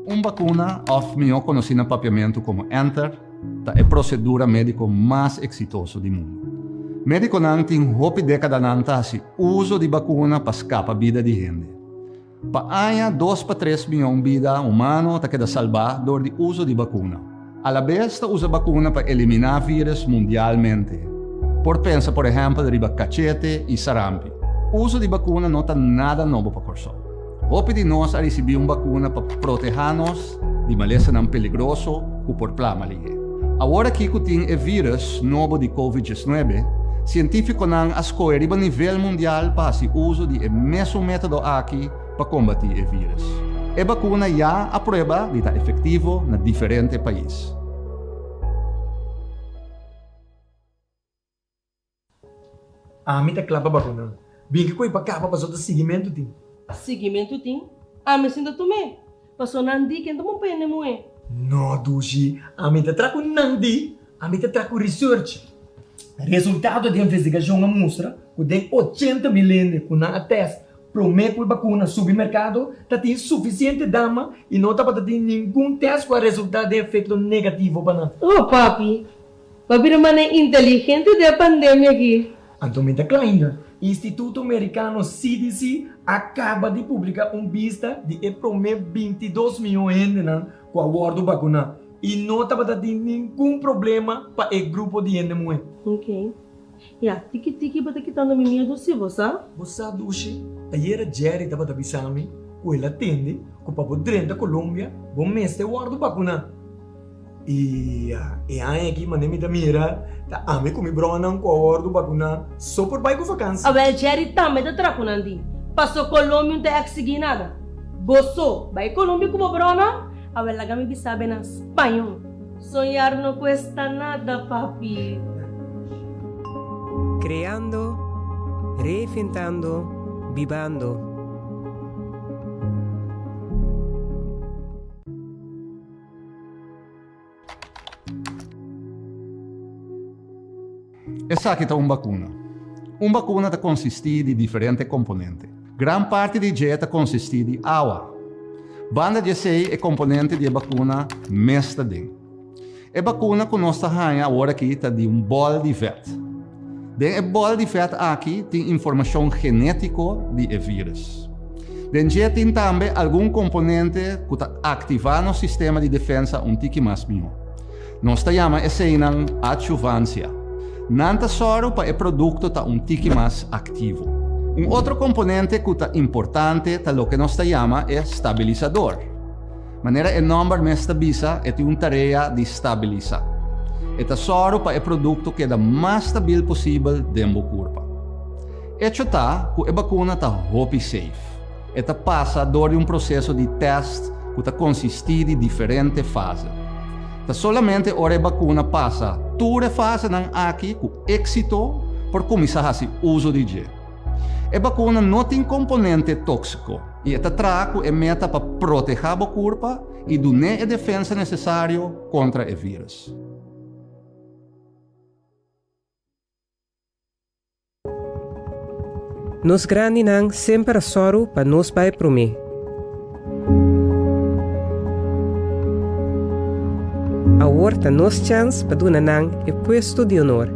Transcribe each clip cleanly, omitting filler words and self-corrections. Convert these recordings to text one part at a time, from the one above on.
Un bakuna, òf mihó konosí na papiamentu komo enter, ta e prosedura médiko mas eksitoso di mundu. Médikonan tin hopi dékadanan ta hasi uso di bakuna pa skapa bida di hende. Pa aña dos pa tres mion bida humano ta keda salbá dor di uso di bakuna. Alabes ta usa bakuna pa eliminá vírus mundialmente. Por pensa por ehèmpel riba kachete i sarampi. Uso di bakuna no ta nada nobo pa Kòrsou. Hopi di nos a risibí un bakuna pa protehá nos di malesanan peligroso ku por plama lihé. Awor aki ku tin e vírus nobo di Covid diesnuebe, sientífikonan a skohe riba nivel mundial pa hasi uso di e mesun método aki pa kombatí e vírus. E bakuna ya a prueba di ta efektivo na diferente pais. Ami ta kla pa bakuna. Bin ki koe pa kaba paso ta siguimentu tin. Siguimentu tin? Ami sin ta tum'é. Paso nan di ken ta bon pa hende muhé. No dushi, ami ta tra ku nan di, ami ta tra ku research. Resultado di investigashon a mustra ku den 80.000 hende ku nan a test promé ku e bakuna subi merkado ta tin sufisiente dama i no tabata tin ningun test ku a resultá den efekto negativo pa nan. Oh papi, Bo bira manera inteligente den e pandemia aki. Anto mi ta kla ainda. Instituto Merikano CDC a kaba di publiká un bista di e promé 22 mion hendenan ku a wòrdu bakuná i no tabata tin ningun problema pa e grupo di hende muhé. Ok. Ya, tiki tiki bo ta kitando mi miedu si, bo sa? Bo sa, Dushi, ayera Jerry tabata bisa mi ku el a tende ku pa bo drenta Colombia bo mester wòrdu bakuná. I e aña aki manera mi ta mira ta ami ku mi bronan ku a wòrdu bakuná so por bai ku vakansi. Awel Jerry tambe ta traha ku nan di. Paso Colombia un ta eksigí nada. Bo so bai Colombia ku bo bronan? Awel laga mi bisa be na spañó. Soñar no cuesta nada papi. Creando, reinventando, bibando. Esaki ta un bakuna. Un bakuna ta konsistí di diferente komponente. Gran parti di dje ta konsistí di awa. Banda di esei e komponente di e bakuna mes ta den. E bakuna ku nos ta haña awor aki ta di un bòl di vèt. Den e bòl di vèt aki tin informashon genétiko di e vírus. Den dje tin tambe algun komponente ku ta aktivá nos sistema di defensa un tiki mas mihó. Nos ta yama eseinan adjuvansia. Nan ta sòru pa e produkto ta un tiki mas aktivo. Un otro komponente ku ta importante ta loke nos ta yama e stabilisador. Manera e nòmber mes ta bisa, e tin un tarea di stabilisá. E ta sòru pa e produkto keda mas stabil posibel den bo kurpa. Echo ta ku e bakuna ta hopi safe. E ta pasa dor di un proseso di tèst ku ta konsistí di diferente fase. Ta solamente ora e bakuna pasa tur e fasenan aki ku éksito por kuminsá hasi uso di dje. E bakuna no tin komponente tóksiko i e ta traha ku e meta pa protehá bo kurpa i dun'é e defensa nesesario kontra e vírus. Nos grandinan semper a sòru pa nos bai promé. Awor ta nos chèns pa duna nan e puesto di honor.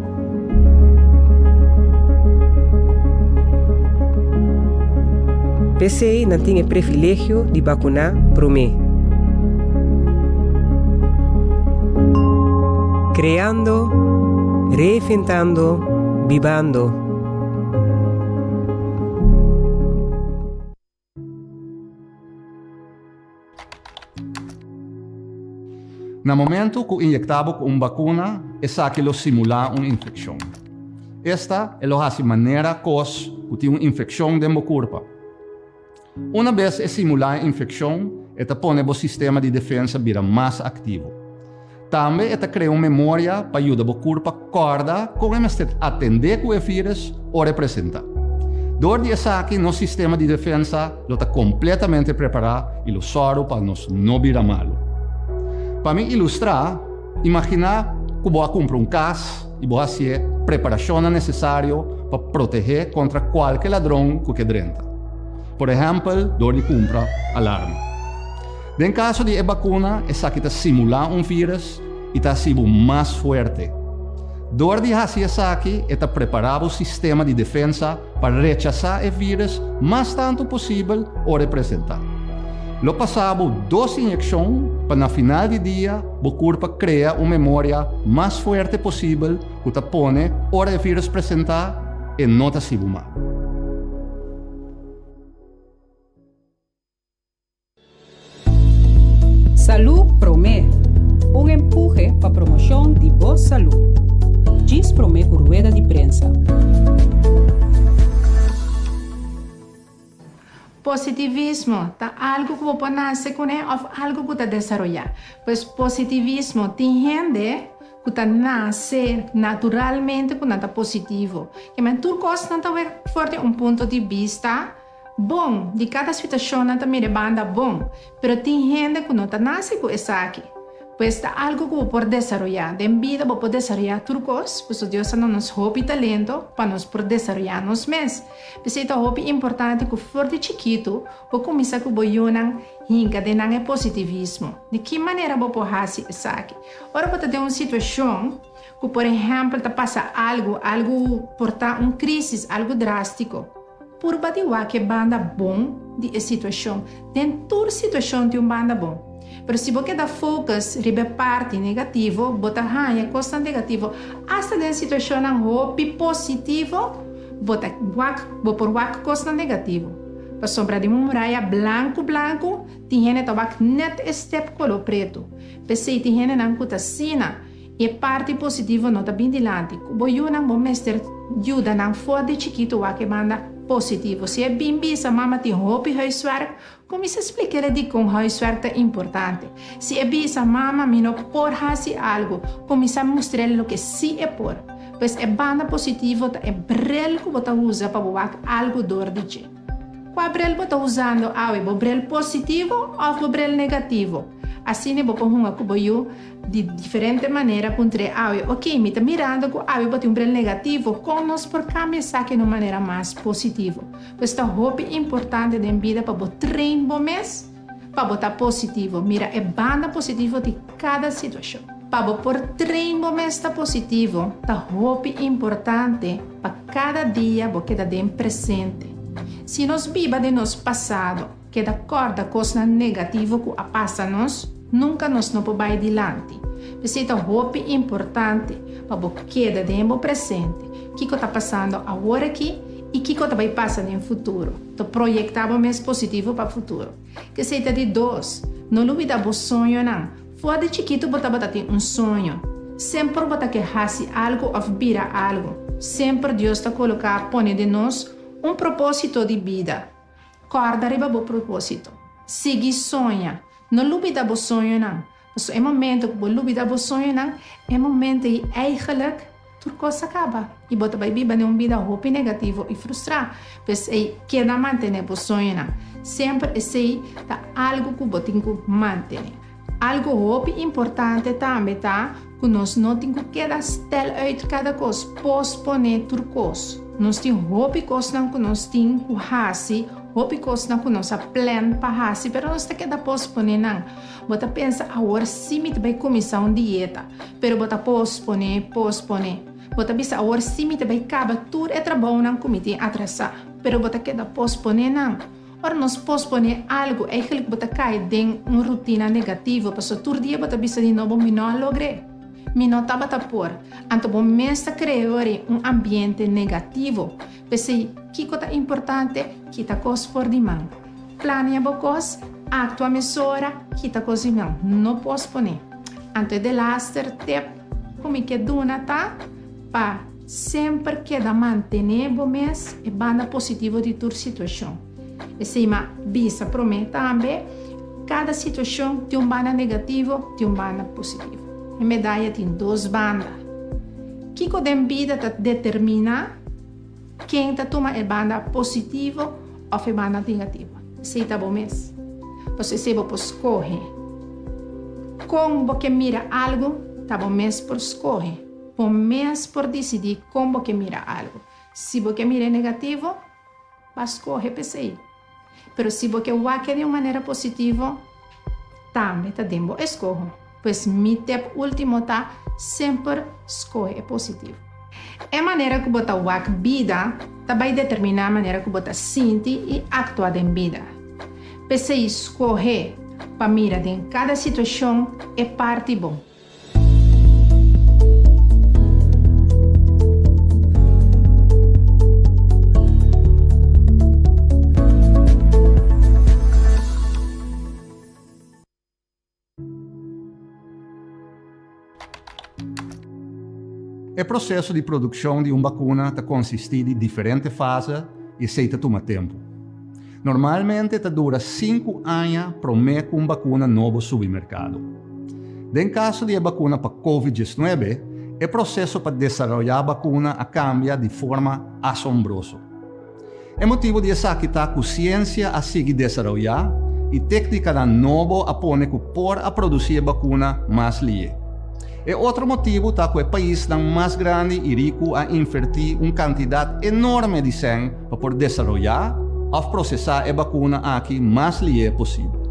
P'esei nan tin e previlegio di bakuná promé. Kreando, reinventando, bibando. Na momento ku inyektá bo ku un bakuna, esaki lo simulá un infekshon. Esta e lo hasi manera kos ku tin un infekshon den bo kurpa. Una bes e simulá e infekshon, e ta pone bo sistema di defensa bira mas aktivo. Tambe e ta krea un memoria pa yuda bo kurpa kòrda kon e mester atendé ku e vírus ora e presentá. Dor di esaki nos sistema di defensa lo ta kompletamente prepará i lo sòru pa nos no bira malu. Pa mi ilustrá, imaginá ku bo a kumpra un kas i bo hasié preparashonnan nesesario pa protehé kontra kualke ladron ku ke drenta. Por ehèmpel dor di kumpra alarma. Den kaso di e bakuna, esaki ta simulá un vírus i ta hasi bo mas fuerte. Dor di hasi esaki, e ta prepará bo sistema di defensa pa rechasá e vírus mas tantu posibel ora e presentá. Lo pasa bo dos inyekshon pa na final di dia bo kurpa krea un memoria mas fuerte posibel ku ta pone ora e vírus presentá e no ta hasi bo mal. Salú Promé, un empuhe pa promoshon di bo salú. Djis promé ku rueda di prensa. Positivismo ta algu ku bo por nase kuné òf algu ku ta desaroyá. Pues positivismo tin hende ku ta nase naturalmente ku nan ta positivo. Kimen tur kos nan ta wek for di un punto di bista Bon, di kada situashon nan ta mira e banda bon, pero tin hende ku no ta nase ku esaki. Pues ta algu ku bo por desaroyá. Den bida bo por desaroyá tur kos, pasobra Dios a duna nos hopi talento pa nos por desaroyá nos mes. P'esei ta hopi importante ku for di chikitu bo kuminsá ku bo yunan hinka den nan e positivismo. Di ki manera bo por hasi esaki? Ora bo ta den un situashon ku por ehèmpel ta pasa algu, algu por ta un krísis, algu drástiko. Purba di wak e banda bon di e situashon. Den tur situashon tin un banda bon. Pero si bo keda focus riba e parti negativo, bo ta haña kosnan negativo. Asta den situashonnan hopi positivo, bo ta wak, bo por wak kosnan negativo. Pasobra den un muraya blanku blanku, tin hende ta wak nèt e step koló pretu. P'esei tin hendenan ku ta asina. E parti positivo no ta bin dilanti. Ku bo yunan bo mester yuda nan for di chikitu wak e banda positivo. Si e bin bisa mama tin hopi huiswerk, kuminsá splik'el dikon huiswerk ta importante. Si e bisa mama mi no por hasi algu, kuminsá mustr'el loke si e por. Pues e banda positivo ta e brel ku bo ta usa pa bo wak algu dor di dje. Kua brel bo ta usando awe, bo brel positivo òf bo brel negativo? Asina bo por hunga ku bo yu. Di diferente manera puntr'é awe, Oké, mi ta mirando ku awe bo tin un bril negativo, kon nos por kambia esaki na un manera mas positivo? Pues ta hopi importante den bida pa bo train bo mes pa bo ta positivo, mira e banda positivo di kada situashon. Pa bo por train bo mes ta positivo, ta hopi importante pa kada dia bo keda den presente. Si nos biba den nos pasado, Keda kòrda kosnan negativo ku a pasa nos, nunka nos no por bai dilanti. P'esei ta hopi importante pa bo keda den bo presente, kiko ta pasando awor aki i kiko ta bai pasa den futuro. Ta proyektá bo mes positivo pa futuro. K'esei ta di dos, no lubidá bo soñonan. For di chikitu bo tabata tin un soño. Semper bo ta ke hasi algu òf bira algu. Semper Dios ta koloká pone den nos un propósito di bida. Kòrda riba bo propósito. Sigui soña. No lubida bo soñonan. Pasobra e momento ku bo lubida bo soñonan, e momento ei eigenlijk tur kos a kaba i bo ta bai biba den un bida hopi negativo i frustrá. P'esei, keda mantené bo soñonan. Semper esei ta algu ku bo tin ku mantené. Algu hopi importante tambe ta ku nos no tin ku keda stel uit kada kos, posponé tur kos. Nos tin hopi kosnan ku nos tin ku hasi, hopi kosnan ku nos a plan pa hasi, pero nos ta keda posponé nan. Bo ta pensa, Awor sí mi ta bai kuminsá un dieta, pero bo ta posponé, posponé. Bo ta bisa, Awor sí mi ta bai kaba tur e trabounan ku mi tin atrasá, pero bo ta keda posponé nan. Ora nos posponé algu, eigenlijk bo ta kai den un rutina negativo, pasobra tur dia bo ta bisa di nobo, Mi no a logr'é. Mi no tabata por. Anto bo mes ta krea ori un ambiente negativo. P'esei, kiko ta importante? Kita kos for di man. Plania bo kos, aktua mesora, kita kos di man. No posponé. Anto e delaster tip ku mi ke duna ta pa semper keda mantené bo mes e banda positivo di tur situashon. Esei m'a bisa promé tambe, kada situashon tin un banda negativo, tin un banda positivo. E medaya tin dos banda. Kiko den bida ta determiná ken ta tuma e banda positivo òf e banda negativo? Esei ta bo mes. Pasobra esei bo por skohe. Kon bo ke mira algu ta bo mes por skohe. Bo mes por disidí kon bo ke mira algu. Si bo ke mira e negativo, Ba skohe p'esei. Pero si bo ke wak-e di un manera positivo, tambe ta den bo eskoho. Pues mi tep último ta, semper skohe e positivo. E manera ku bo ta wak bida ta bai determiná manera ku bo ta sinti i aktua den bida. P'esei skohe pa mira den kada situashon e parti bon. E proseso di produkshon di un bakuna ta konsistí di diferente fase i esei ta tuma tempu. Normalmente ta dura sinku aña promé ku un bakuna nobo subi merkado. Den kaso di e bakuna pa Covid diesnuebe, e proseso pa desaroyá bakuna a kambia di forma asombroso. E motibu di esaki ta ku siensia a sigui desaroyá i téknikanan nobo a pone ku por a produsí e bakuna mas lié. E otro motibu ta ku e paisnan mas grandi i riku a invertí un kantidat enorme di sèn pa por desaroyá òf prosesá e bakuna aki mas lié posibel.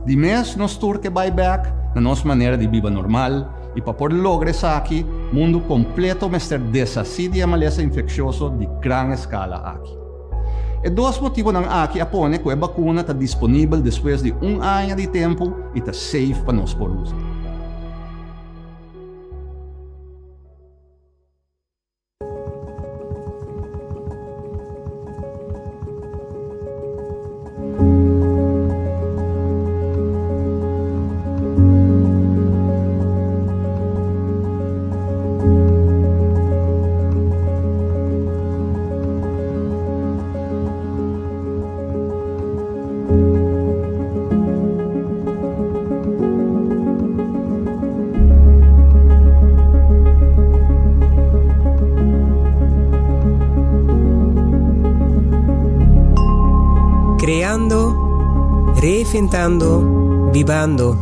Di mes nos tur ke bai bèk na nos manera di biba normal i pa por logra esaki mundu kompleto mester deshasí di e malesa infekshioso di gran eskala aki. E dos motibonan aki a pone ku e bakuna ta disponibel despues di un aña di tempu i ta safe pa nos por usa. Creando, reinventando, bibando.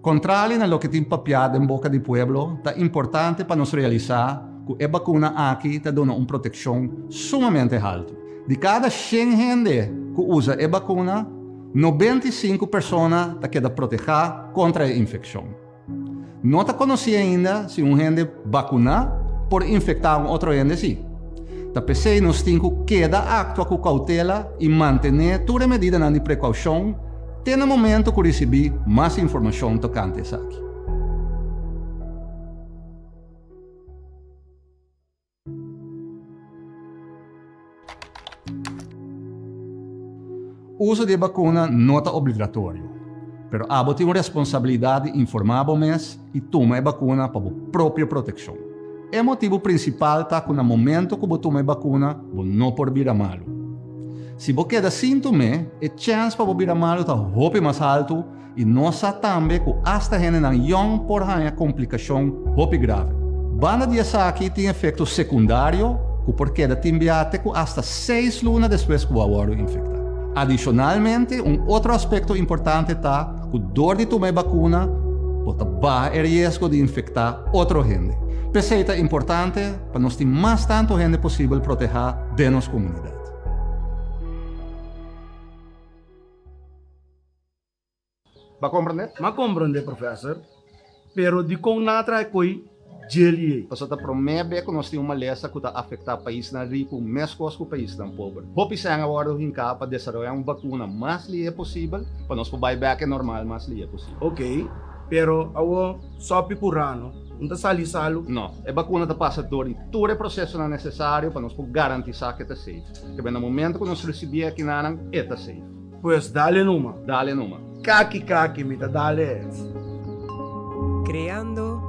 Kontrali na loke tin papiá den boka di pueblo, ta importante pa nos realisá ku e bakuna aki ta duna un protekshon sumamente haltu. Di kada shen hende ku usa e bakuna, 95 persona ta keda protehá kontra e infekshon. No ta konosí ainda si un hende bakuná por infektá un otro hende sí. Ta p'esei nos tin ku keda aktua ku koutela i mantené tur e medidanan di prekoushon te na momento ku risibí mas informashon tokante esaki. Uso di e bakuna no ta obligatorio, pero abo tin un responsabilidat di informá bo mes i tuma e bakuna pa bo propio protekshon. E motibu prinsipal ta ku na momento ku bo tuma e bakuna bo no por bira malu. Si bo keda sin tum'é, e chèns pa bo bira malu ta hopi mas haltu I nos sa tambe ku asta hendenan yòn por haña komplikashon hopi grave. Banda di esaki tin efekto sekundario ku por keda tin bia te ku asta seis luna despues ku bo a wòrdu infektá. Adishonalmente, un otro aspekto importante ta ku dor di tuma e bakuna bo ta baha e riesgo di infektá otro hende. P'esei ta importante pa nos tin mas tantu hende posibel protehá den nos komunidat. Ba komprendé? M'a komprendé, professor. Pero dikon nan a traha e koi djeli ei? Pasobra ta promé be ku nos tin un malesa ku ta afektá paisnan riku meskos ku paisnan pober. Hopi sèn a wòrdu hinká pa desaroyá un bakuna mas lihé posibel pa nos por bai bèk e normal mas lihé posibel. Ok, pero awor sòpi ku rano no ta sali salu? No, e bakuna ta pasa dor di tur e prosesonan nesesario pa nos por garantisá ku e ta safe. Kebé na momento ku nos risibí e akinanan, e ta safe. Pues dale numa. Dale numa. Kaki kaki mi ta dale. Creando,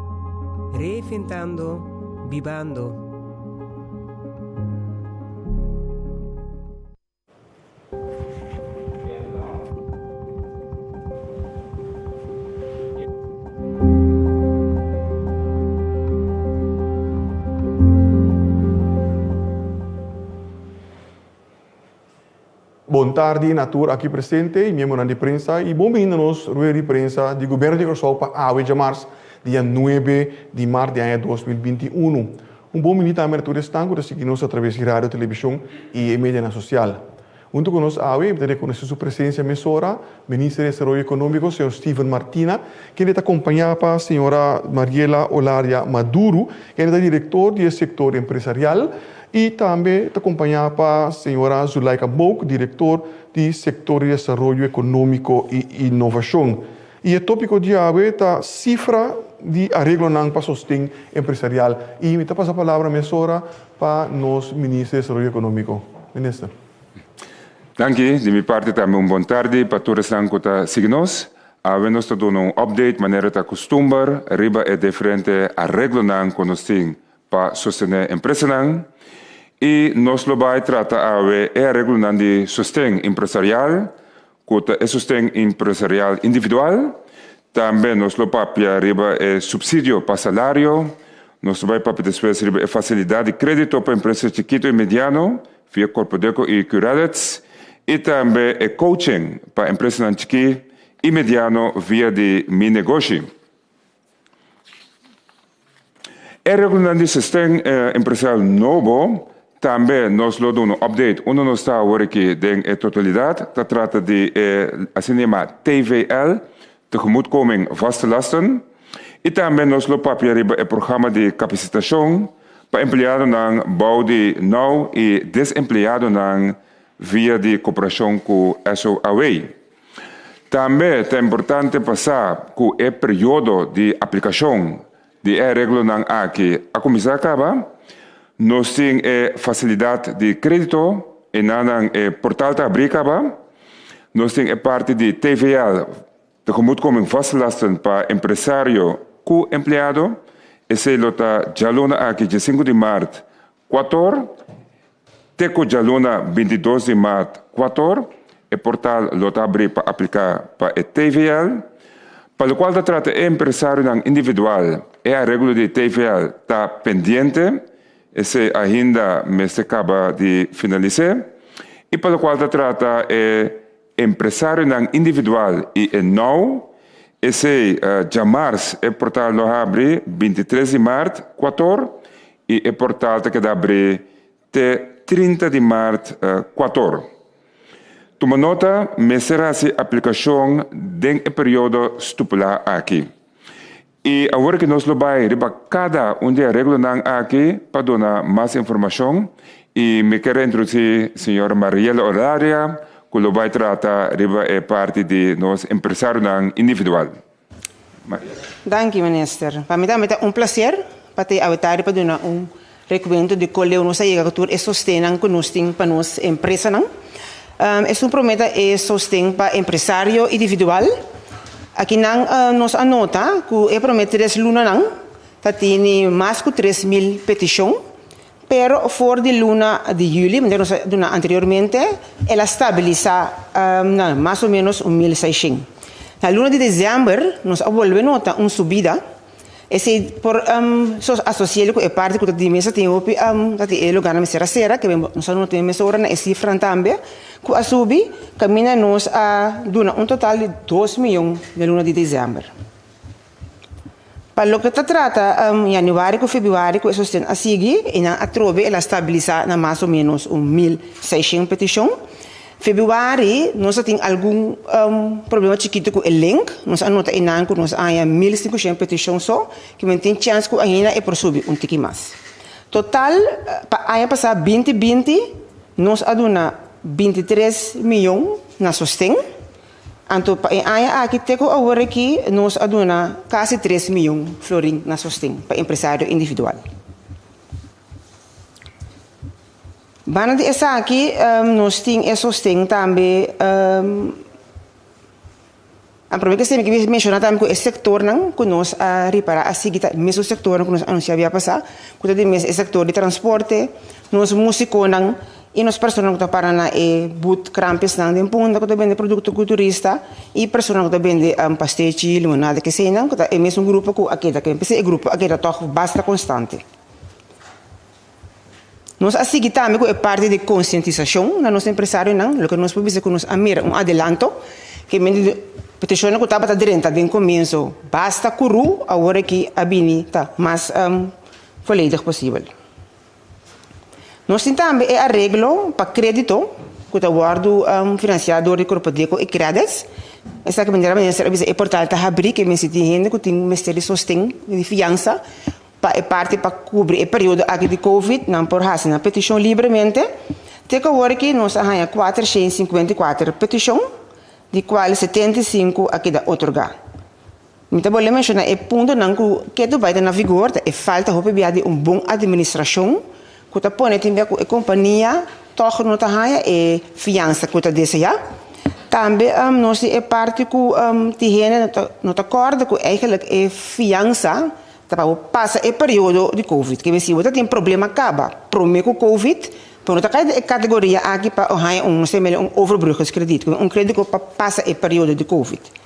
reinventando, bibando. Bon tardi na tur aki presente y miembronan di prensa y bon bini na nos rueda di prensa di Gobierno di Kòrsou pa awe djamars dia nuebe di mart di aña 2021. Un bon bini tambe na tur esnan ku ta sigui nos atraves di radio, televishon i e medianan sosial. Huntu ku nos awe, mi ta rekonosé su presensia mesora, Minister di Desaroyo Ekonómiko, señor Steven Martina, kende ta kompañá pa señora Mariela Olaria Maduro, kende ta direktor di e sektor empresarial, i tambe ta kompañá pa señora Zulaika Mook, direktor di sektor di desaroyo ekonómiko i inovashon. I e tópiko di awe ta sifra di areglonan pa sosten empresarial. I mi ta pasa palabra mesora pa nos Minister di Desaroyo Ekonómiko. Minister. Danki. Di mi parti tambe un bon tardi pa tur esnan ku ta sigui nos. Awe nos ta duna un update manera ta kustumber riba e diferente areglonan ku nos tin pa sostené empresanan. I nos lo bai trata awe e areglonan di sosten empresarial ku ta e sosten empresarial individual. Tambe nos lo papia riba e supsidio pa salario. Nos lo bai papia despues riba e fasilidat di krédito pa empresa chikitu i mediano via Korpodeko i Qredits. I tambe e coaching pa empresanan chikí i mediano via di Mi Negoshi. E reglanan di sosten empresarial nobo tambe nos lo duna un update unda nos ta awor aki den e totalidat. Ta trata di e asina yama TVL, Tegemoetkoming Vaste Lasten. I tambe nos lo papia riba e programa di kapasitashon pa empleadonan bou di now i desempleadonan via di koperashon ku SOAW. Tambe ta importante pa sa ku e periodo di aplikashon di e areglonan aki a kuminsá kaba. Nos tin e fasilidat di krédito, enanan e portal ta abrí kaba. Nos tin e parti di TVL, Tegemoetkoming Vastelasten pa empresario ku empleado. Esei lo ta djaluna aki diesinku di mart kuator. Te ku djaluna 22 di mart kuator, e portal lo ta abrí pa apliká pa e TVL. Pa lokual ta trata e empresarionan individual, e areglo di TVL ta pendiente, esei ainda mester kaba di finalis'é. I pa lokual ta trata e empresarionan individual i e now, esei djamars e portal lo habri 23 di mart kuator i e portal ta keda abrí te 30 di mart kuator. Tuma nota, mester hasi aplikashon den e periodo stipulá aki. I awor ki nos lo bai riba kada un di e areglonan aki pa duna mas informashon i mi kier introdusí señor Mariela Olaria ku lo bai trata riba e parti di nos empresarionan individual. Danki minister. Pa mi tambe ta un placer pa ta awe tardi pa duna un recuento di con leu nos a yega cu tur e sostennan cu nos tin pa nos empresanan. Esun prome ta e sosten pa empresario individual. Akinan nos a nota cu e prome tres lunanan ta tini mas cu 3000 peticion, pero for di luna di juli, manera nos a duna anteriormente, el a stabilisa na mas o menos un 1600. Na luna di december nos a bolbe nota un subida. Esei por asosi'el ku e parti ku ta di mesa tin hopi ta tin e lugarnan mester a sera ke nos a nota mesora na e sifranan tambe ku a subi kaminda nos a duna un total di dos miyon den luna di desèmber. Pa loke ta trata yanüari ku febrüari ku e sosten a sigui i nan atrobe el a stabilisá na mas o ménos un 1600 petishon. Februari nos a tin algun problema chikitu ku e link. Nos a nota einan ku nos a haña 1500 petishon so, ku men tin chèns ku ainda e por subi un tiki mas. Total pa aña pasá 2020 nos a duna 23 miyon na sosten. Anto pa e aña aki te ku awor aki nos a duna kasi 3 miyon florin na sosten pa empresario individual. Banda di esaki nos tin e sosten tambe a prome ke mi ke menshoná tambe ku e sektornan ku nos a ripará a sigui ta e mesun sektornan ku nos a anunsiá bia pasá ku ta di mes e sektor di transporte, nos musikonan i nos personanan ku ta para na e but krampesnan den Punda ku ta bende produkto kulturista i personanan ku ta bende pastechi, limonada keseinan ku ta e mesun grupo ku a keda p'esei e grupo a keda tòg basta konstante. Nos a sigui tambe ku e parti di konsientisashon na nos empresarionan, loke nos por bisa ku nos a mira un adelanto, ke men di petishonnan ku tabata drenta den komienso basta kurú, awor aki a bini ta mas volledig posibel. Nos tin tambe e areglo pa krédito ku ta wòrdu finansiá dor di Korpodeko i Credits. Esaki manera minister a bisa e portal ta habrí ke mester tin hende ku tin mester di sosten di fiansa pa e parti pa kubri e periodo aki di Covid nan por hasi nan petishon libremente. Te ku awor aki nos a haña 454 petishon di kual 75 a keda otorgá. Mi ta bolbe menshoná e puntonan ku ketu bai ta na vigor ta e falta hopi bia di un bon administrashon ku ta pone tin bia ku e kompania tòg no ta haña e fiansa ku ta deseá. Tambe nos tin e parti ku tin hende no ta kòrda ku eigentlik e fiansa ta pa bo pasa e periodo di covid. Ke si bo ta tin problema kaba promé ku covid bo no ta kai den e kategoria aki pa haña un un overbruggingskrediet, un kredito pa pasa e periodo di covid.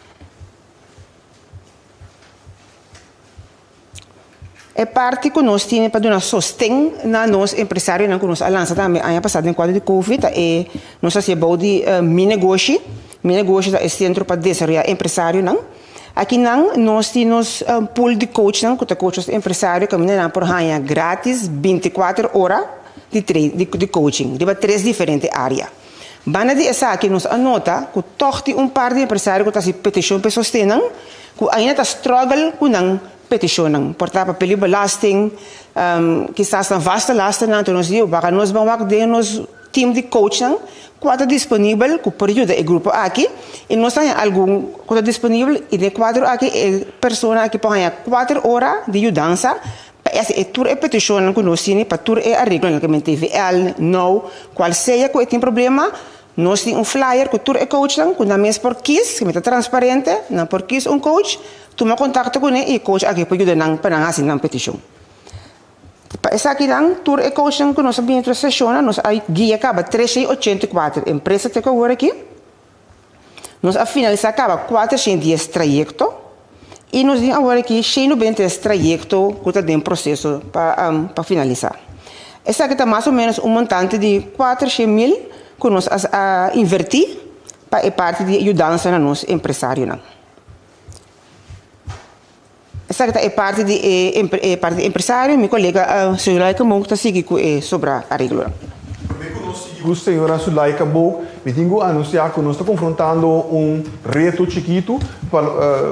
E parti ku nos tene pa duna sosten na nos empresarionan ku nos a lansa tambe aña pasá den kuadro di Covid ta e nos hasié bou di Mi Negoshi. Mi Negoshi ta e sentro pa desaroyá empresarionan. Akinan nos tin nos pool di coachnan ku ta coach nos empresario kaminda nan por haña gratis 24 ora di di coaching riba tres diferente área. Banda di esaki nos a nota ku tòg tin un par di empresario ku ta hasi petishon pa e sostennan ku ainda ta struggle ku nan petishonnan. Por ta papel di belasting, kisas nan vaste lastennan, anto nos di wak nos ban wak den nos team di coachnan kua ta disponibel ku por yuda e grupo aki i nos ta haña algun ku ta disponibel i den e kuadro aki e persona aki por haña kuater ora di yudansa Pa e hasi e tur e petishonnan ku nos tini pa tur e areglonan ku men TVL, now, kual sea ku e tin problema, nos tin un flyer ku tur e coachnan ku nan mes por kis, ku mi ta transparente, nan por kis un coach, tuma kontakto kuné i e coach aki por yuda nan pa nan hasi nan petishon. Pa esakinan tur e coachnan ku nos a bini tur e seshonnan nos a guia kaba 384 empresa te ku awor aki. Nos a finalisá kaba 410 trayekto i nos tin awor aki 193 trayekto ku ta den proseso pa pa finalisá. Esaki ta mas o ménos un montante di 400 mil ku nos a a invertí pa e parti di yudansa na nos empresarionan. Esaki ta e parti di e e parti di empresario. Mi kolega Zulaika Mook ta sigui ku e sobra areglonan. Promé ku nos sigui ku señora Zulaika Mook, mi tin ku anunsiá ku nos ta konfrontando un reto chikitu, pa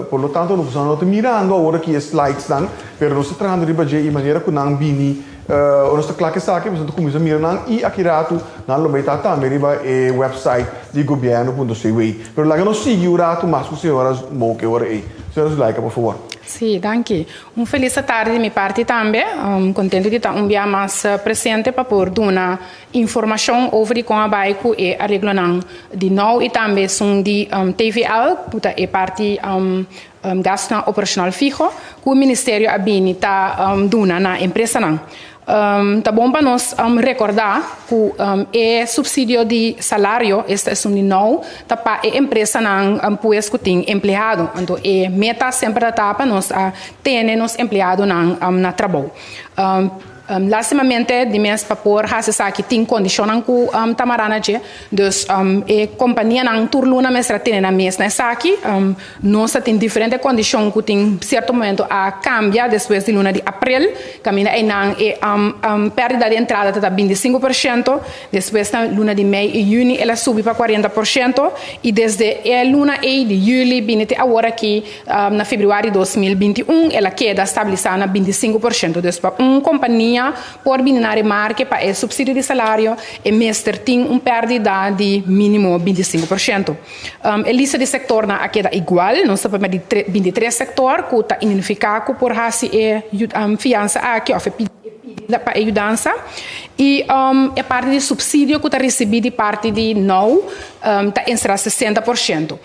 por lo tanto nos no ta mirando awor aki e slidesnan, pero nos ta trahando riba dje i manera ku nan bini ora nos ta kla ku esaki nos ta kuminsá mira nan i aki ratu nan lo bai ta tambe riba e website di gobièrnu punto cw. Pero laga nos sigui un ratu mas ku señora Mook e ora ei. Señora Zulaika, por favor. Sí, danki. Un felis atardi di mi parti tambe. Contento di ta un bia mas presente pa por duna informacion over di con a bay cu e areglonan di now y tambe esun di TVL, cu ta e parti gastonan operacional fiho cu Ministerio a bini ta duna na empresanan. Ta bon pa nos rekordá ku e supsidio di salario, esta esun di nou, ta pa e empresanan pues ku tin empleado. Anto e meta semper ta ta pa nos a tene nos empleadonan na trabou. Lastimamente di mes pa por hasi esaki tin kondishonnan ku ta mará na dje. Dus e kompanianan tur luna mester a tene nan mes na esaki. Nos ta tin diferente kondishon ku tin sierto momento a kambia despues di luna di aprel, kaminda einan e pèrdida di entrada ta ta 25%, despues na luna di mei i yüni el a subi pa 40% i desde e luna ei di yüli bini te awor aki na febrüari 2021 el a keda stabilisá na 25%. Dus pa un kompania por bini na remarke pa e supsidio di salario e mester tin un pèrdida di mínimo 25%. E lista di sektornan a keda igual. Nos ta papia di 23 sektor ku ta identifiká ku por hasi e fiansa aki òf e pidi pa e yudansa. I e parti di supsidio ku ta risibí di parti di now ta enserá 60%.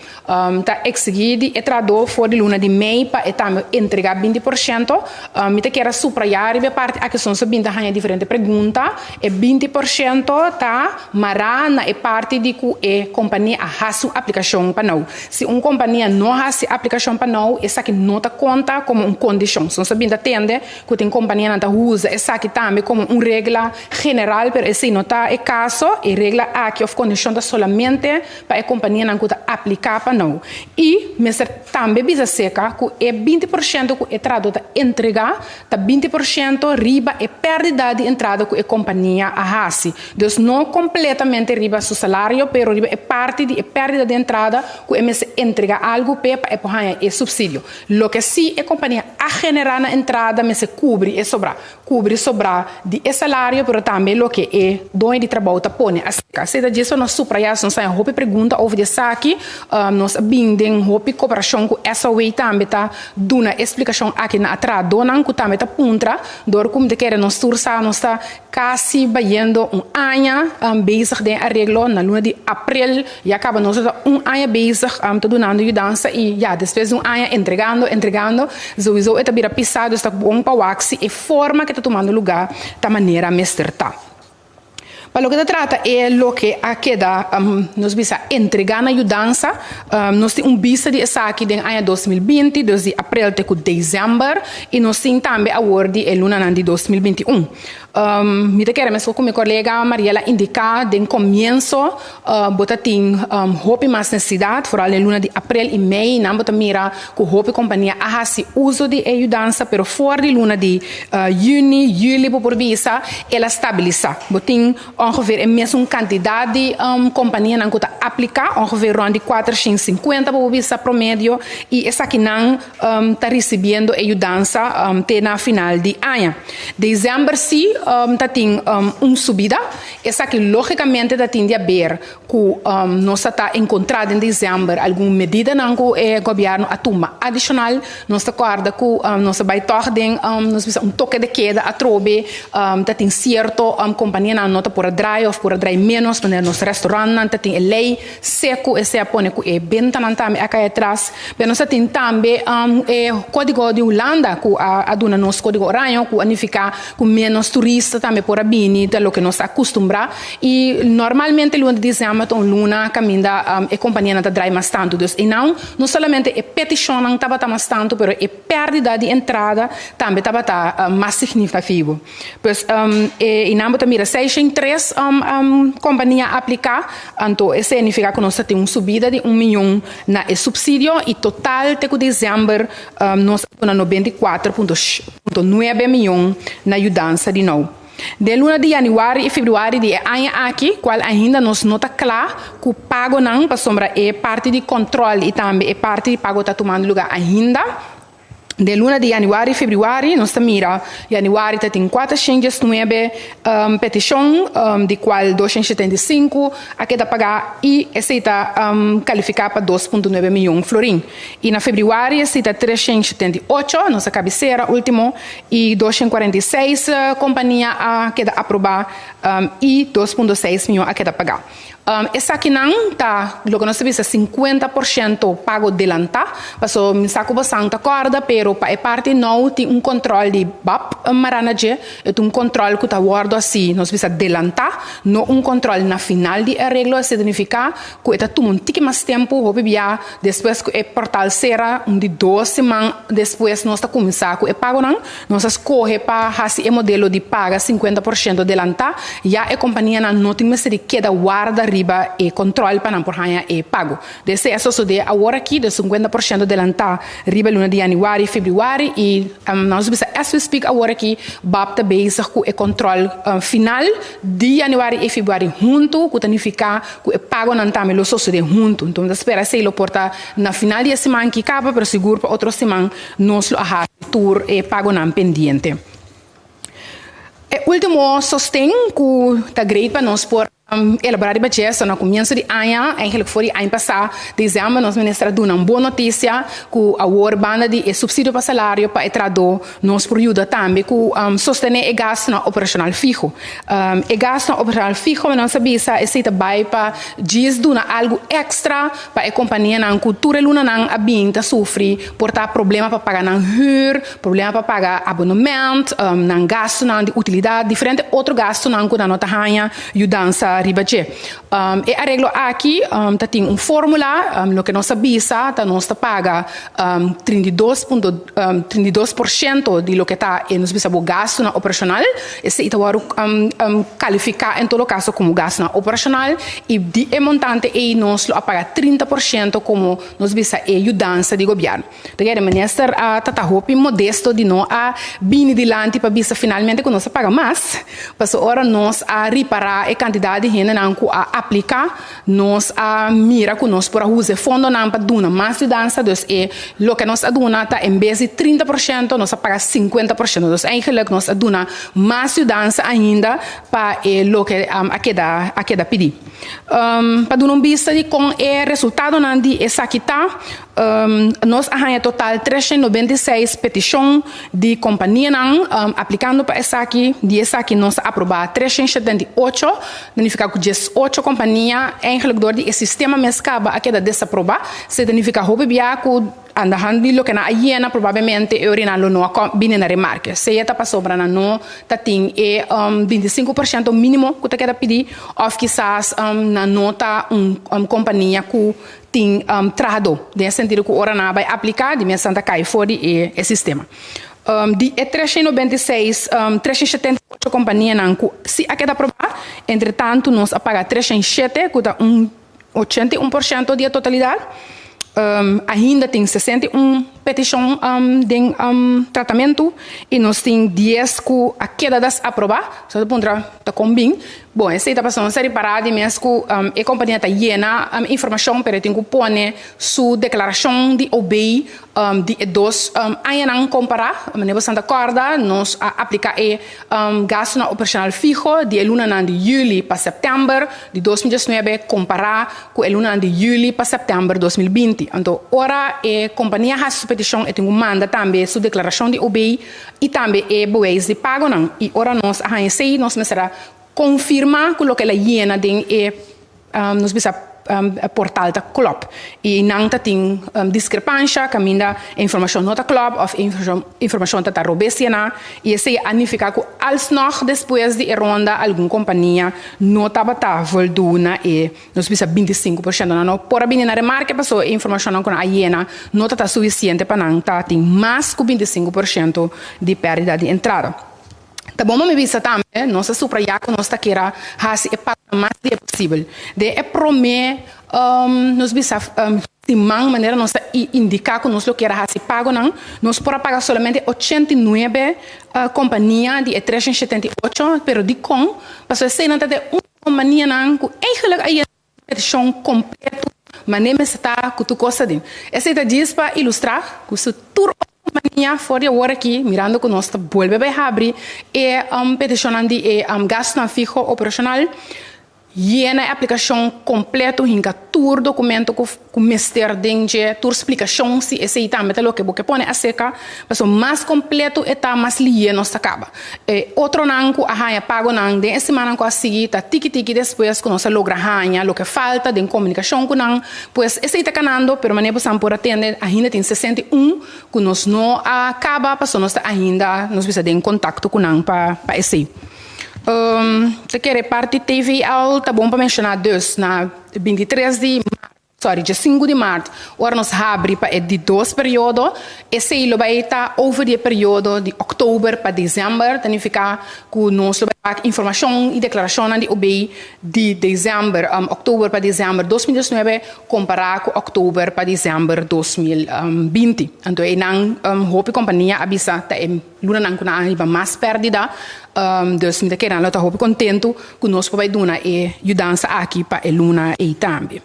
Ta eksigí di e trahadó for di luna di mei pa e tambe entregá 20%. Mi ta kier a suprayá riba e parti aki soms a bin ta haña diferente pregunta. E 20% ta Mará na e parti di ku e kompania a hasi un aplikashon pa nou. Si un kompania no hasi aplikashon pa nou, esaki no ta konta komo un kondishon. So nos ta bin ta tende ku tin kompanianan ta usa esaki tambe komo un regla general, pero esei no ta e kaso. E regla aki òf kondishon ta solamente solamente pa e kompanianan ku ta apliká pa nou. I mester tambe bisa seka ku e 20% ku e trahadó ta entregá ta 20% riba e pèrdida di entrada ku e kompania a hasi. Dus no kompletamente riba su salario, pero riba e parti di e pèrdida di entrada ku e mester entregá algu p'e pa e por haña e supsidio. Loke si e kompania a generá na entrada mester kubri e sobrá. Kubri sobrá di e salario, pero tambe loke e doño di trabou ta pone aserka. Esei ta djis pa nos suprayá, nos haña hopi pregunta over di esaki. Nos a bin den hopi koperashon ku SOW tambe ta duna e splikashon aki na atradonan ku tambe ta puntra dor ku mi ta kere nos tur sa nos ta kasi bayendo un aña bezig den e areglo. Na luna di aprel ya kaba nos ta un aña bezig ta dunando yudansa i ya despues di un aña entregando entregando souiso e ta bira pisa dus ta bon pa wak si e forma ke ta tumando luga ta manera mester ta. Pa loke ta trata e loke a keda nos bisa entrega na yudansa, nos tin un bista di esaki den aña 2020, dus di aprel te ku desèmber, i nos tin tambe awor di e lunanan di 2021. Mi ta kere meskos ku mi kolega Mariela indiká den komienso, bo ta tin hopi mas nesesidat, foral den luna di aprel i mei, nan bo ta mira ku hopi kompania a hasi uso di e yudansa, pero for di luna di yüni, yüli bo por bisa, el a stabilisá. Bo tin ongeveer e mesun kantidat di kompanianan ku ta apliká, ongeveer rònt di 450 bo por bisa promedio, i esakinan ta risibiendo e yudansa te na final di aña. Desèmber sí ta tin un subida, esaki lógikamente ta tin di aber ku nos a ta enkontrá den desèmber algun medidanan ku e gobièrnu a tuma adishonal. Nos ta kòrda ku nos a bai tòg den nos bisa un toke de keda atrobe, ta tin sierto kompanianan no ta por a drai òf por a drai ménos, manera nos restaurantnan ta tin e lei seku, esei a pone ku e bentanan tambe a kai atras. Pero nos a tin tambe e kódigo di Hulanda ku a duna nos kódigo oraño ku a nifiká ku ménos turista tambe por a bini ta loke nos ta akustumbrá. I normalmente luna di desèmber ta un luna kaminda e kompanianan ta drai mas tantu. Dus einan no solamente e petishonnan tabata mas tantu pero e pèrdida di entrada tambe tabata mas signifikativo. Pues einan bo ta mira 603 kompania a apliká, anto esei a nifiká ku nos ta tin un subida di un miyon na e supsidio i total te ku desèmber nos a duna 94,9 miyon na yudansa di nou. Den luna di yanüari i febrüari di e aña aki, kual ainda nos no ta kla ku pagonan pasobra e parti di kòntròl i tambe e parti di pago ta tumando lugá ainda. Den luna di yanüari i febrüari nos ta mira yanüari ta tin 419 petishon, di kual 275 a keda pagá i esei ta kalifiká pa 2,9 miyon florin. I na febrüari esei ta 378, nos a kabesera último, i 246 kompania a keda aprobá i 2,6 miyon a keda pagá. Esakinan ta loke nos ta bisa 50% pago delantá, paso mi sa ku bosan ta kòrda, pero pa e parti nou tin un kòntròl di bap mará na dje, e ta un kòntròl ku ta wòrdu hasi, nos bisa delantá, no un kòntròl na final di e areglo, esei ta nifiká ku e ta tuma un tiki mas tempu, hopi bia despues ku e portal sera, un di dos siman despues nos ta kuminsá ku e pagonan. Nos a skohe pa hasi e modelo di paga 50% delantá, ya e kompanianan no tin mester di keda warda riba e kòntròl pa nan por haña e pago. Desei a sosodé awor aki, de 50% delantá riba luna di yanüari i febrüari i nos bisa as we speak awor aki bap ta bezig ku e kòntròl final di yanüari i febrüari huntu, ku ta nifiká ku e pagonan tambe lo sosodé huntu. Enton mi ta spera esei lo por ta na final di e siman aki kaba, pero sigur pa otro siman nos lo a hasi tur e pagonan pendiente. E último sosten ku ta great pa nos por elaborá riba dje ta na komienso di aña, eigenlijk for di aña pasá, desèmber, nos minister a duna un bon notisia ku awor banda di e supsidio pa salario pa e trahadó nos por yuda tambe ku sostené e gastunan operashonal fiho. E gastunan operashonal fiho nos a bisa esei ta bai pa djis duna algu èkstra Pa e kompanianan ku tur e lunanan a bin ta sufri por ta problema pa paga nan hür, problema pa paga abonement, nan gastunan di utilidat, diferente otro gastunan ku nan no ta haña yudansa. riba dje. E areglo aki ta tin un formula, loke nos a bisa ta nos ta paga 32 punto 32% di loke ta e nos bisa bo gastunan operashonal, esei ta wòrdu kalifiká en todo kaso komo gastunan operashonal i di e montante ei nos lo a paga 30% komo nos bisa e yudansa di gobièrnu. Ta kere minister a ta ta hopi modesto di no a bini dilanti pa bisa finalmente ku nos a paga mas, pasobra ora nos a ripará e kantidat di hendenan ku a apliká, nos a mira ku nos por a usa e fondonan pa duna mas yudansa, dus e loke nos a duna ta en bes di 30% nos a paga 50%, dus eigenlijk nos a duna mas yudansa ainda pa e loke a keda a keda pidi. Pa duna un bista di kon e resultadonan di esaki ta, Nos a haña total 396 petishon di kompanianan aplikando pa esaki. Di esaki nos a aprobá 378, ta nifiká ku 18 kompania eigenlijk dor di e sistema mes kaba a keda desaprobá. Esei ta nifiká hopi bia ku andahand di loke nan a yena probablemente e orinan lo no a bini na remarke. Sea ta pasobra nan no ta tin e 25% mínimo ku ta keda pidí òf kisas nan no ta un kompania ku Tin trahadó, den e sentido ku ora nan a bai apliká, di mes nan ta kai for di e sistema. Di e 396, 378 kompanianan ku si a keda aprobá, entretantu nos a paga 307, ku ta un 81% di e totalidat. Ainda tin 61 petishon den tratamentu i nos tin 10 ku a keda desaprobá. So ta puntra ta kon bin. Bon, esei ta pasobra nos a ripará di mes ku e kompania ta yena informashon pero e tin ku pone su deklarashon di OB di e dos añanan kompará. Manera bo ta kòrda nos a apliká e gastunan operashonal fiho di e lunanan di yüli pa sèptèmber di 2019 kompará ku e lunanan di yüli pa sèptèmber 2020. Anto ora e kompania hasi su petishon e tin ku manda tambe su deklarashon di OB i tambe e bewijs di pagonan. I ora nos a haña esei nos mester a konfirmá ku loke el a yena den e nos bisa portal ta klòp. I nan ta tin diskrepansha kaminda e informashon no ta klòp òf e informashon ta ta robes yená. I esei a nifiká ku alsnog despues di e ronda algun kompania no tabata voldú na e nos bisa 25%. Nan no por a bini na remarke pasobra e informashonnan ku nan a yena no ta ta sufisiente pa nan ta tin mas ku 25% di pèrdida di entrada. Ta bon pa mi bisa tambe, nos a subrayá ku nos ta kera hasi e pagonan mas dia posibel. Den e promé nos bisa siman manera nos a indiká ku nos lo kera hasi pagonan, nos por a paga solamente 89 kompania di e 378, pero dikon? Pasobra eseinan ta den un kompanianan ku eigenlijk a yena petishon kompleto manera mester ta ku tur kos ta den. Esei ta djis pa ilustrá ku si tur otro kompania for di awor aki, mirando ku nos ta bolbe bai habri e petishonnan di e gastunan fiho operashonal, Yena e aplikashon kompleto, hinka tur dokumento ku ku mester den dje, tur splikashon si esei tambe ta loke bo ke pone aserka, pasobra mas kompleto e ta mas lihe nos ta kaba. E otronan ku a haña pagonan den e simannan ku a sigui ta tiki tiki despues ku nos a logra haña loke falta den komunikashon ku nan, pues esei ta kanando, pero manera bo san por a tende ainda tin 61 ku nos no a kaba pasobra nos ta ainda nos bisa den kontakto ku nan pa pa esei. Ta kere parti TVL ta bon pa menshoná dus na 23 di mart, sorry, dje 5 di mart, ora nos habri pa e di dos periodo, esei lo bai ta over di e periodo di òktober pa desèmber, ta nifiká ku nos lo bai wak informashon i deklarashonnan di OB di desèmber, òktober pa desèmber 2019 kompará ku òktober pa desèmber 2020. Anto einan hopi kompania a bisa ta e. Lunanan ku nan a hiba mas pèrdida, dus mi ta kere nan lo ta hopi kontentu ku nos por bai duna e yudansa aki pa e luna ei tambe.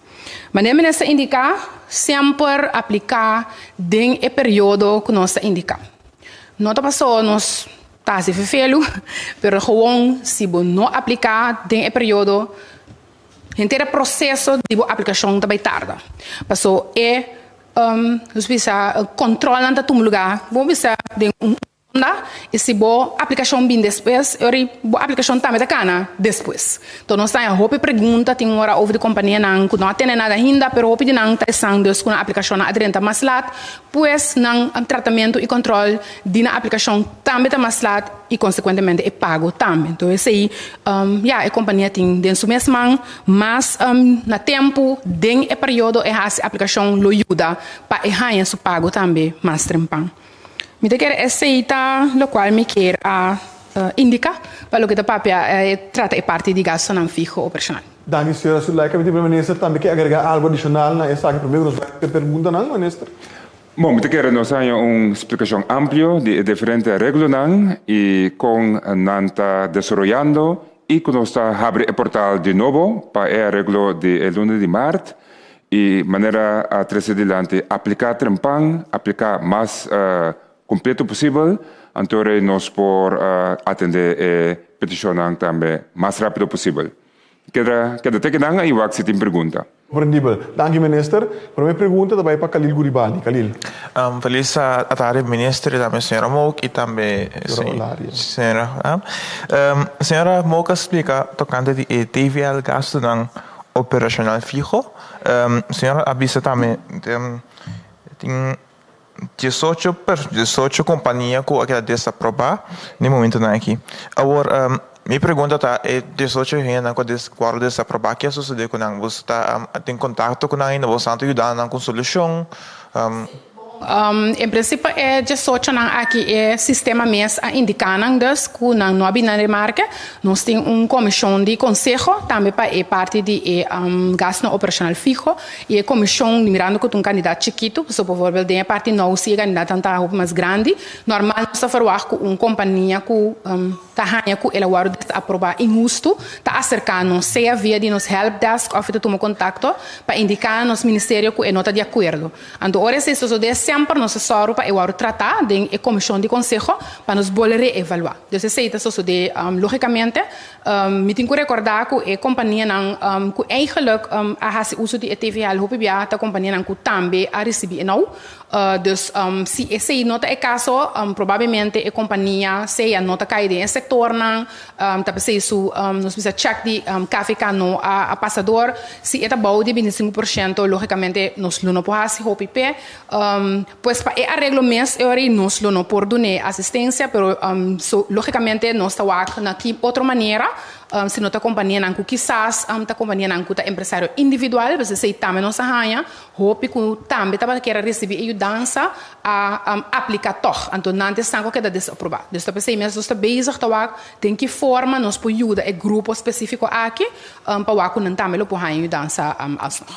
Manera minister indiká, semper apliká den e periodo ku nos ta indiká. No ta paso nos ta hasi fefelu, pero gewoon si bo no apliká den e periodo, henter e proseso di bo aplikashon ta bai tarda. Paso e Nos bisa controlnan ta tuma lugar, bo bisa den un ronda i si bo aplikashon bin despues, e ora bo aplikashon tambe ta kana despues. Enton nos ta haña hopi pregunta, tin ora over di kompanianan ku no a tene nada ainda, pero hopi di nan ta esan dus ku nan aplikashonnan a drenta mas lat, pues nan tratamentu i kòntròl di nan aplikashon tambe ta mas lat i konsekuentemente e pago tambe. Enton esei ya e kompania tin den su mes man mas na tempu den e periodo e hasi aplikashon lo yuda pa e haña su pago tambe mas trempan. Mi ta kere esei ta lokual mi kier a indiká pa loke ta papia e trata e parti di gastonan fiho operashonal. Danki señora Zulaika. Mi tin primer minister tambe ke agregá algu adishonal na esaki promé ku nos bai ku e perguntanan, minister. Bon, mi ta kere nos haña un splikashon amplio di e diferente areglonan i kon nan ta desaroyando i ku nos ta habri e portal di nobo pa e areglo di e luna di mart i manera a trese dilanti apliká trempan, apliká mas kompleto posibel, anto rei nos por atendé e petishonnan tambe mas rápido posibel. Keda keda te kinan i wak si tin pregunta. Komprendibel. Danki Minister. Prome pregunta ta bai pa Khalil Guribali. Khalil. Felis atardi Minister i tambe señora Mook i tambe señora Señora Mook a splika tokante di e TVL gastunan operashonal fiho. Señora a bisa tambe tin diesocho diesocho kompania ku a keda desaprobá den momentunan aki. Awor mi pregunta ta e diesocho hendenan ku a wòrdu desaprobá ke a sosodé ku nan? Boso ta den kontakto ku nan ainda? Boso ta yuda nan ku un solushon? En prinsipio e diesochonan aki e sistema mes a indiká nan dus ku nan no a bini na remarke. Nos tin un komishon di konseho tambe pa e parti di e gastunan operashonal fiho i e komishon mirando ku ta un kandidat chikitu, pasobra bovorbel den e parti nou si e kandidatan ta hopi mas grandi, normal nos ta ferwagt ku un kompania ku ta haña ku el a wòrdu desaprobá inhustu ta aserká nos sea via di nos helpdesk òf e ta tuma kontakto pa indiká nos ministerio ku e no ta di akuerdo. Anto ora esei sosodé semper nos ta sòru pa e wòrdu tratá den e komishon di konseho pa nos bolbe reevaluá. Dus esei ta sosodé lógikamente. Mi tin ku rekordá ku e kompanianan ku eigenlik a hasi uso di e TVL hopi bia ta kompanianan ku tambe a risibí e nou. Dus si esei no ta e kaso probablemente e kompania sea no ta kai den e sektornan. Ta p'esei su nos bisa check di KVK no a pasa dor. Si e ta bou di 25% logicamente nos lo no por haci hopi p'e. Pues pa e areglo mes e ora ei nos lo no por dun'e asistencia pero so logicamente nos ta wak na ki otro manera si no ta companianan cu kisas ta companianan cu ta empresario individual pues esei tambe nos a haña Hopi ku tambe tabata kier a risibí e yudansa a apliká tòg, anto nan ta esnan ku a keda desaprobá. Dus ta p'esei mes nos ta bezig ta wak den ki forma nos por yuda e grupo spesífiko aki pa wak ku nan tambe lo por haña yudansa alsnog.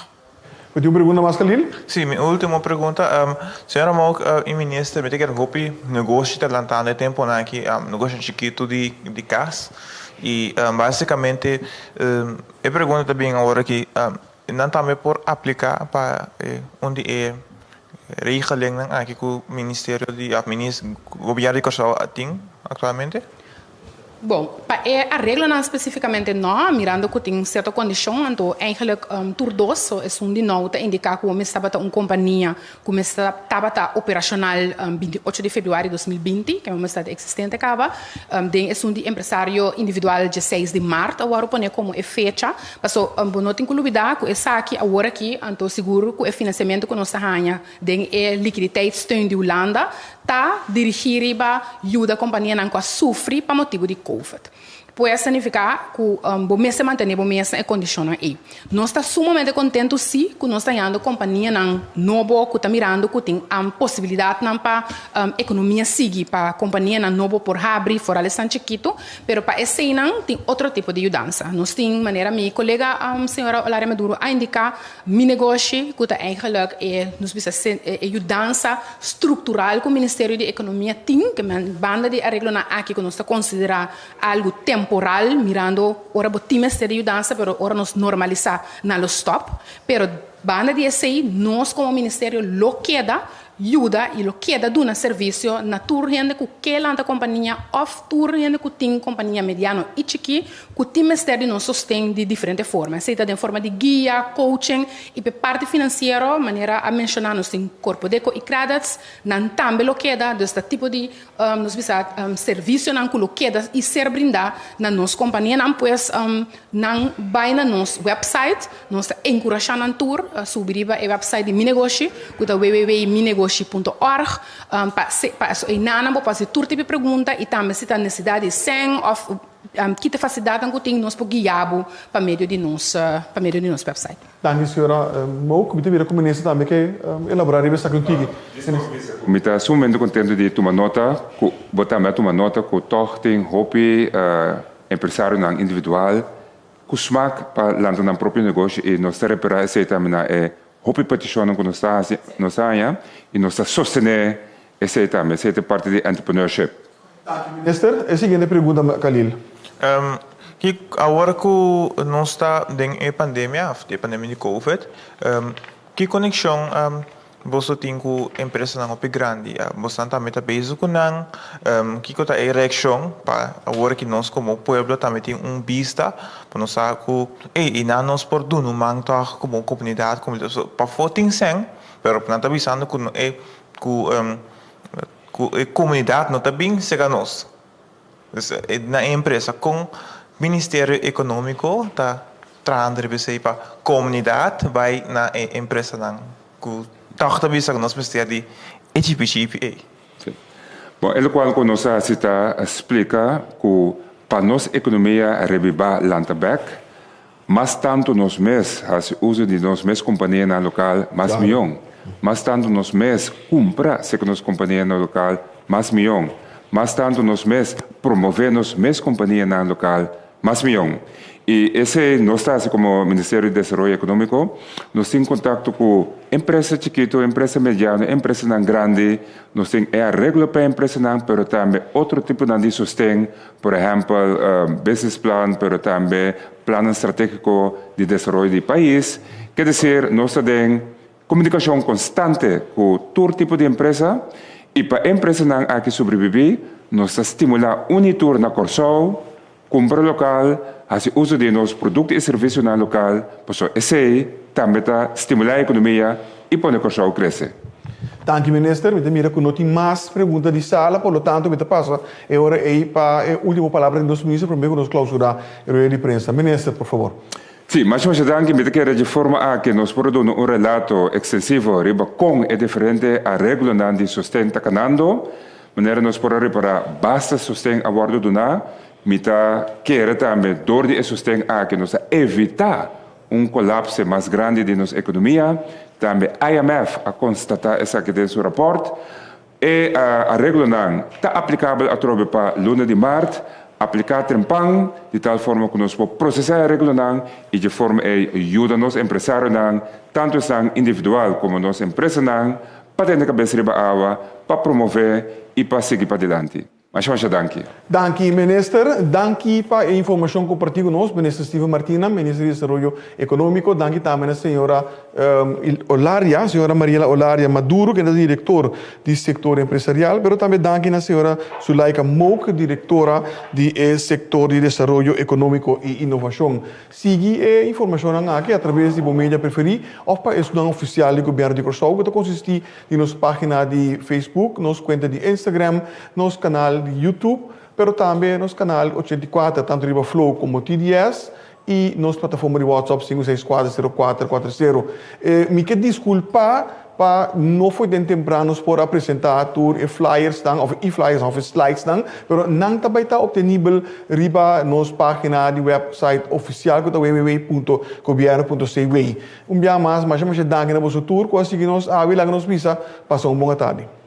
Bo tin un pregunta mas, Khalil? Sí, mi último pregunta. Señora Mook i Minister, mi ta kier hopi negoshi ta lantando e temponan aki, negoshinan chikitu di kas i básikamente e pregunta ta bin awor aki, Nan tambe por apliká pa un di e regelingnan aki ku Ministerio di òf Gobièrnu di Kòrsou tin aktualmente? Bon, pa e areglonan spesífikamente nò, mirando ku tin sierto kondishon, anto eigenlijk tur dos, so esun di nou ta indiká ku bo mester tabata un kompania ku mester tabata operashonal 28 di februari 2020, ke mester ta eksistente kaba, den esun di empresario individual 16 di mart a wòrdu pone komo e fecha. Paso bo no tin ku lubidá ku esaki awor aki, anto sigur ku e finansiamentu ku nos ta haña den e likiditeitssteun di Hulanda ta dirigí riba yuda kompanianan ku a sufri pa motibu di covid. Pues ta nifiká ku bo mester mantené bo mes na e kondishonnan ei. Nos ta sumamente kontentu sí ku nos ta hañando kompanianan nobo ku ta mirando ku tin posibilidatnan pa ekonomia sigui, pa kompanianan nobo por habri, foral esnan chikitu. Pero pa eseinan tin otro tipo di yudansa. Nos tin, manera mi kolega señora Olaria Maduro a indiká, Mi Negoshi, ku ta eigenlijk e, nos bisa, e yudansa struktural ku Ministerio di Ekonomia tin, ke men banda di areglonan aki ku nos ta konsiderá algu temporal, mirando ora bo tin mester di yudansa, pero ora nos normalisá nan lo stòp. Pero banda di esei nos komo ministerio lo keda. yuda i lo keda duna servisio na tur hende ku ke lanta kompania òf tur hende ku tin kompania mediano i chikí ku tin mester di nos sosten di diferente forma. Esei ta den forma di guia, coaching i p'e parti finansiero manera a menshoná nos tin Korpodeko i Credits, nan tambe lo keda, dus ta tipo di nos bisa servisionan ku lo keda i ser brindá na nos kompanianan. Pues nan bai na nos website, nos ta enkurashá nan tur subi riba e website di Mi Negoshi ku ta www.minegoshi punto org pa pa einan bo por hasi tur tipo di pregunta i tambe si ta nesesidat di sèn òf Ki ta fasilidatnan ku tin nos por guia bo pa medio di nos pa medio di nos website. Danki señora Mook. Mi ta mira ku minister tambe ke elabora riba esaki un tiki. Mi ta sumamente contento di tuma nota ku bo tambe a tuma nota ku tòg tin hopi empresarionan individual ku smak pa lanta nan propio negoshi i nos ta repará esei tambe na e hopi petishonnan ku nos ta hasi nos ta haña i nos ta sostené esei tambe. Esei ta parti di entrepreneurship. Danki minister. E siguiente pregunta Khalil. Ki awor ku nos ta den e pandemia of e pandemia di covid, ki konekshon boso tin ku empresanan hopi grandi? Bosonan tambe ta bezig ku nan? Kiko ta e reakshon pa awor ki nos komo pueblo tambe tin un bista pa nos sa ku ey i nan nos por duna un man tòg komo komunidat pafó tin sèn pero nan ta bisando ku e ku Ku e komunidat no ta bin serka nos. Dus na e empresa kon Ministerio Ekonómiko ta trahando riba esei pa komunidat bai na e empresanan ku tòg ta bisa ku nos mester di e chipi chipi ei. Sí. Bon, e lokual ku nos a hasi ta splika ku pa nos ekonomia rebibá lanta bèk, Mas tantu nos mes hasi uso di nos mes kompanianan lokal, mas mion. Mas tantu nos mes kumpra serka nos kompanianan lokal, mas mion. Mas tantu nos mes promové nos mes kompanianan lokal, mas mion. I esei nos ta hasi komo Ministerio di Desaroyo Ekonómiko. Nos tin kontakto ku empresa chikitu, empresa mediano, empresanan grandi. Nos tin e areglo pa e empresanan, pero tambe otro tiponan di sosten. Por ehèmpel, business plan, pero tambe plannan stratégiko di desaroyo di pais. Ke desir, nos ta den komunikashon konstante ku tur tipo di empresa i pa e empresanan aki sobrebibí, nos ta stimulá un i tur na Kòrsou, kumpra lokal, hasi uso di nos produkto i servisionan lokal, pasobra esei tambe ta stimulá e ekonomia i pone Kòrsou krese. Danki minister, mi ta mira ku no tin mas pregunta di sala, por lo tanto mi ta pasa e ora ei pa e ultimo palabra di nos minister prome ku nos klausurá e rueda di prensa. Minister, por fabor. Sí, masha masha danki. Mi ta kere dje forma aki nos por a duna un relato ekstensivo riba kon e diferente areglonan di sosten ta kanando. Manera nos por a ripará, basta sosten a wòrdu duná. Mi ta kere tambe dor di e sosten aki nos a evitá Un kolapse mas grandi di nos ekonomia. Tambe IMF a konstatá esaki den su rapòrt. E areglonan ta aplikabel atrobe pa luna di mart. Apliká trempan, di tal forma ku nos por prosesá e areglonan i dje forma ei yuda nos empresarionan, tantu esnan individual komo nos empresanan, pa tene kabes riba awa, pa promové i pa sigui padilanti. Masha masha danki. Danki Minister. Danki pa e informacion comparti cu nos, Minister Steven Martina, Minister di Desaroyo Economico. Danki tambe na señora Olaria, señora Mariela Olaria Maduro, kende ta director di sector empresarial, pero tambe danki na señora Zulaika Mook, directora di e sector di Desaroyo Economico y Innovacion. Sigui e informacionnan aki a traves di bo media preferi of pa esunnan oficial di Gobierno di Corsou cu ta consisti di nos página di Facebook, nos kuenta di Instagram, nos kanal di YouTube, pero tambe nos kanal 84 tantu riba Flow komo TDS i nos plataforma di WhatsApp 5640440. Mi ke diskulpá pa no foi den tempran nos por a presentá tur e flyersnan òf e flyers òf e slidesnan, pero nan ta bai ta optenibel riba nos página di website ofisial ku ta www.gobierno.cw. Un bia mas, masha masha danki na boso tur ku a sigui nos awe. Laga nos bisa, pasa un bon atardi.